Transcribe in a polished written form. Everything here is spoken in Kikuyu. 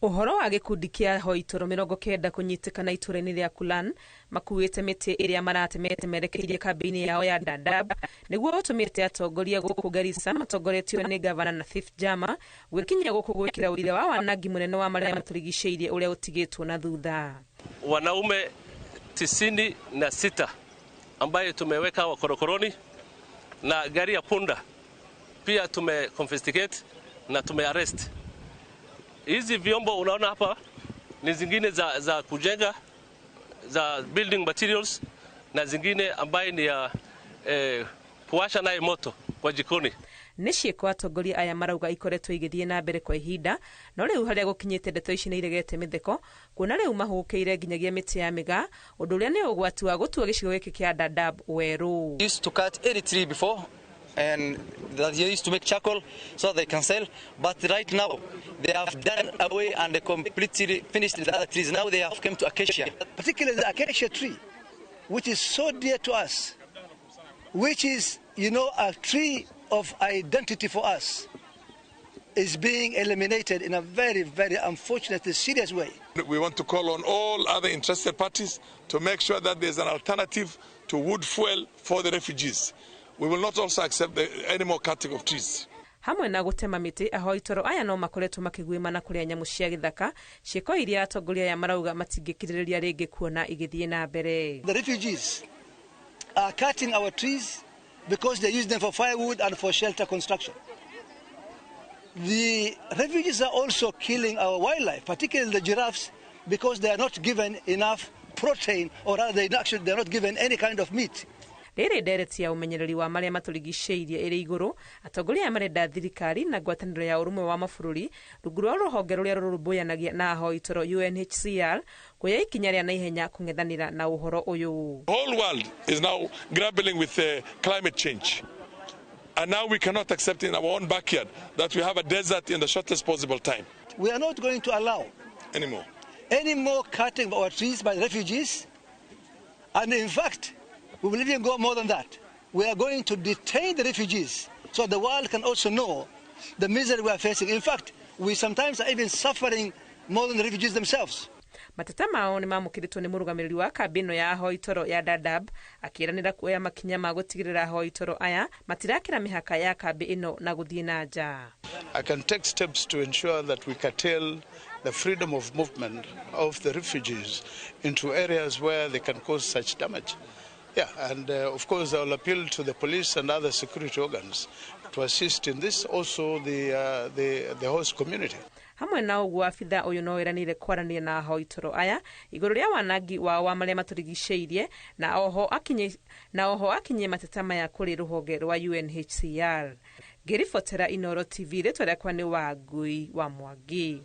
Ũhoro wa gĩkundi kĩa ahoi toro 90 kũnyitĩkana itũra-inĩ rĩa Kulan makuĩte mĩtĩ ĩrĩa maratemete merekeirie kambĩ-inĩ yao ya Dadaab nĩguo ũtũmĩte atongoria gũkũ Garissa matongoretio nĩ gavana Nathif Jama gwĩkinyia gũkũ gwĩkĩra ũira wa wanangi mũnene wa marĩa matũrigicĩirie ũrĩa ũtigĩtwo na thutha. Wanaume 96 ambaye tumeweka wa korokoroni na gari ya punda pia tume confiscate na tume arrest. Hizi vyombo unaona hapa ni zingine za kujenga, za building materials, na zingine ambaye ni ya kuwasha naye moto kwa jikoni. Nĩ ciĩko atongoria aya marauga ikoretwo igĩthiĩ na mbere kwa ihinda, no rĩu harĩa gũkinyĩte ndeto ici nĩ iregete mĩtheko, kuona rĩu mahũkĩire nginyagia mĩtĩ ya mĩgaa, ũndũ ũrĩa nĩ ũgwati wa gũtua gĩcigo gĩkĩ kĩa Dadaab werũ. Used to cut any tree before and that they used to make charcoal so they can sell, but right now they have done away and they completely finished the other trees. Now they have come to acacia. Particularly the acacia tree, which is so dear to us, which is, a tree of identity for us, is being eliminated in a very, very unfortunately serious way. We want to call on all other interested parties to make sure that there's an alternative to wood fuel for the refugees. We will not also accept any more cutting of trees. Hamwe na gũtema mĩtĩ, ahoi toro aya no makoretwo makĩguĩma na kũrĩa nyamũ cia gĩthaka, ciĩko iria atongoria aya marauga matingĩkirĩrĩria rĩngĩ kuona igĩthiĩ na mbere. The refugees are cutting our trees because they use them for firewood and for shelter construction. The refugees are also killing our wildlife, particularly the giraffes, because they are not given enough protein, or rather they are not given any kind of meat. Rĩrĩ ndereti ya ũmenyereri wa marĩa matũrigicĩirie ĩrĩ igũrũ, atongoria aya marenda thirikari na ngwatanĩro ya ũrũmwe wa mabũrũri rungu rwa rũhonge rũrĩa rũrũmbũyanagia na ahoi toro UNHCR kuoya ikinya rĩa naihenya kũng'ethanĩra na ũhoro ũyũ. The whole world is now grappling with climate change. And now we cannot accept in our own backyard that we have a desert in the shortest possible time. We are not going to allow anymore any more cutting of our trees by refugees. And in fact, we will even go more than that. We are going to detain the refugees so the world can also know the misery we are facing. In fact, we sometimes are even suffering more than the refugees themselves. Mateta mao nĩ mamũkĩrĩtwo nĩ mũrũgamĩrĩri wa kambĩ ĩno ya ahoi toro ya Dadaab akĩĩranĩra kuoya makinya ma gũtigĩrĩra ahoi toro aya matirakĩra mĩhaka ya kambĩ ĩno na gũthiĩ na nja. I can take steps to ensure that we curtail the freedom of movement of the refugees into areas where they can cause such damage. Yeah, and of course I will appeal to the police and other security organs to assist in this, also the host community. Hamwe na ũguo abitha ũyũ no ĩranĩire kwaranĩria na ahoi toro aya igũrũ rĩa wanangi wao wa marĩa matũrigicĩirie na oho akinyie mateta maya kũrĩ rũhonge rwa UNHCR. Ngĩribotera Inooro TV, rĩtwa rĩakwa nĩ Wangui wa Mwangi.